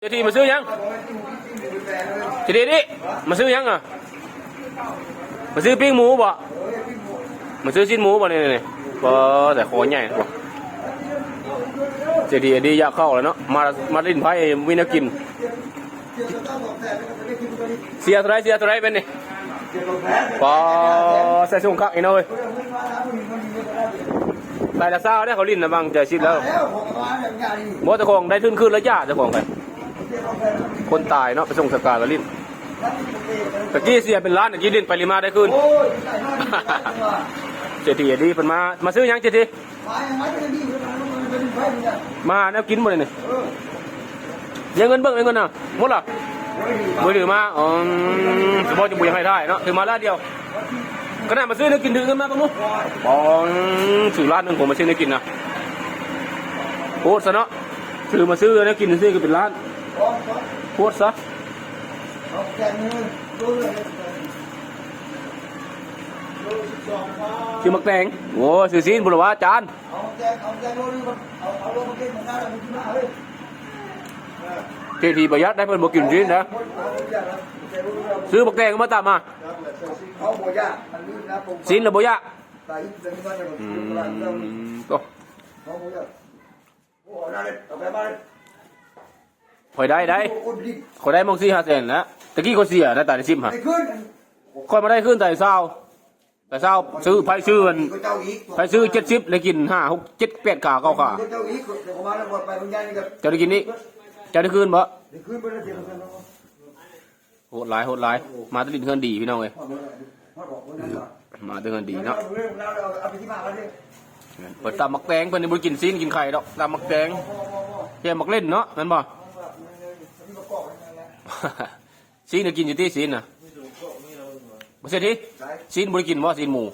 ເສດຖີມາຊື້ຫຍັງ? ເສດຖີນີ້ ມາຊື້ຫຍັງອະ? ມາຊື້ປີ້ງໝູບໍ່? ມາຊື້ຊີ້ນໝູບໍ່ນີ້? ນີ້ ບໍ່ ແຕ່ຄໍໃຫຍ່ບໍ່. ເສດຖີອັນນີ້ຢາກເຂົ້າແລ້ວເນາະ ມາ ມາຫຼິ້ນໄພ້ມີແນວກິນ. ເສຍເທົ່າໃດ? ເສຍເທົ່າໃດເປັນນີ້? ປໍ ໃສ່ຊົງຄັກອີກເນາະເວີຍ. ໄລ່ລະຊາວເດ້ ເຂົາຫຼິ້ນນະ ບັງໃຈຊິດແລ້ວ. ບໍ່ ເຈົ້າຂອງໄດ້ທຶນຄືນແລ້ວຈ້າ ເຈົ້າຂອງໄປ. ຄົນຕາຍເນາະ ໄປສົ່ງສະກາລະຫຼິ້ນ. ຕະກີ້ເສຍເປັນລ້ານ ຕະກີ້ຫຼິ້ນໄປຫຼິ້ນມາໄດ້ຄືນ. ເສດຖີອັນນີ້ເພິ່ນມາ ມາຊື້ຫຍັງເສດຖີ? ມາຫາແນວກິນບໍ່ນີ້? ເດເງິນເບິ່ງ ເດເງິນນະ ໝົດລະ? ບໍ່ຖືມາ. ອືມ ສະເພາະຈະບໍ່ຢາກໃຫ້ຖ່າຍເນາະ ຖືມາລ້ານດຽວ. ຂະໜາດມາຊື້ແນວກິນຖືເງິນມາເບິ່ງດູ. ປອງ ຊື້ລ້ານໜຶ່ງ ຜົມມາຊື້ແນວກິນນະ ໂພດຊະເນາະ. ຊື້ມາຊື້ແນວກິນຊື່ໆ ກໍເປັນລ້ານ ໂພດຊະ. ຊື້ໝາກແຕງ ໂອ້ ຊື້ຊີ້ນພຸ້ນລະວະອາຈານ. ເສດຖີປະຢັດໄດ໋ ເພິ່ນບໍ່ກິນຊີ້ນນະ. ຊື້ບັກແຕງມາຕຳມາ. ຊີ້ນລະບໍ່ຢາກ. ອືມ ໂຕ ຂ້ອຍໄດ້ໄດ໋ ຂ້ອຍໄດ້ໝ່ອງສີ່ຫ້າແສນນະ. ຕະກີ້ຂ້ອຍເສຍນະ ຕາຍສິບຫາ ຂ້ອຍມາໄດ້ຄືນຕາຍຊາວ. ແຕ່ເຊົ້າຊື້ ໃຜຊື້ອັນ ໃຜຊື້ເຈັດສິບ ໄດ້ກິນຫ້າ ຫົກ ເຈັດ ແປດ ຂາ ເກົ້າ ຂາ. ເຈົ້າໄດ້ກິນນີ້ ເຈົ້າໄດ້ຄືນບໍ່? ໂຫດຫຼາຍ ໂຫດຫຼາຍ. ມາແຕ່ຫຼິ້ນເຮືອນດີພີ່ນ້ອງເອີຍ ມາແຕ່ເຮືອນດີເນາະ. ເພິ່ນຕຳໝາກແຕງ ເພິ່ນບໍ່ໄດ້ກິນຊີ້ນກິນໄຂ່ດອກ ຕຳໝາກແຕງ ແກງໝາກເລັ່ນເນາະ ແມ່ນບໍ່? ຊີ້ນກໍກິນຢູ່ຕິ ຊີ້ນນະ ບໍ່ເສດຖີ. ຊີ້ນບໍ່ໄດ້ກິນບໍ່? ຊີ້ນໝູ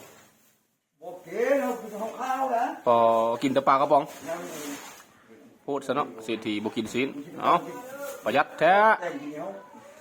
ບໍ່ກິນ ເຮົາກິນຂອງຄາວນະ. ອໍ ກິນແຕ່ປາກະປ໋ອງ. ໂພດຊະເນາະ ເສດຖີບໍ່ກິນຊີ້ນ. ເອົ້າ ປະຢັດແທ້. ແຕ່ງກິນເຮົາ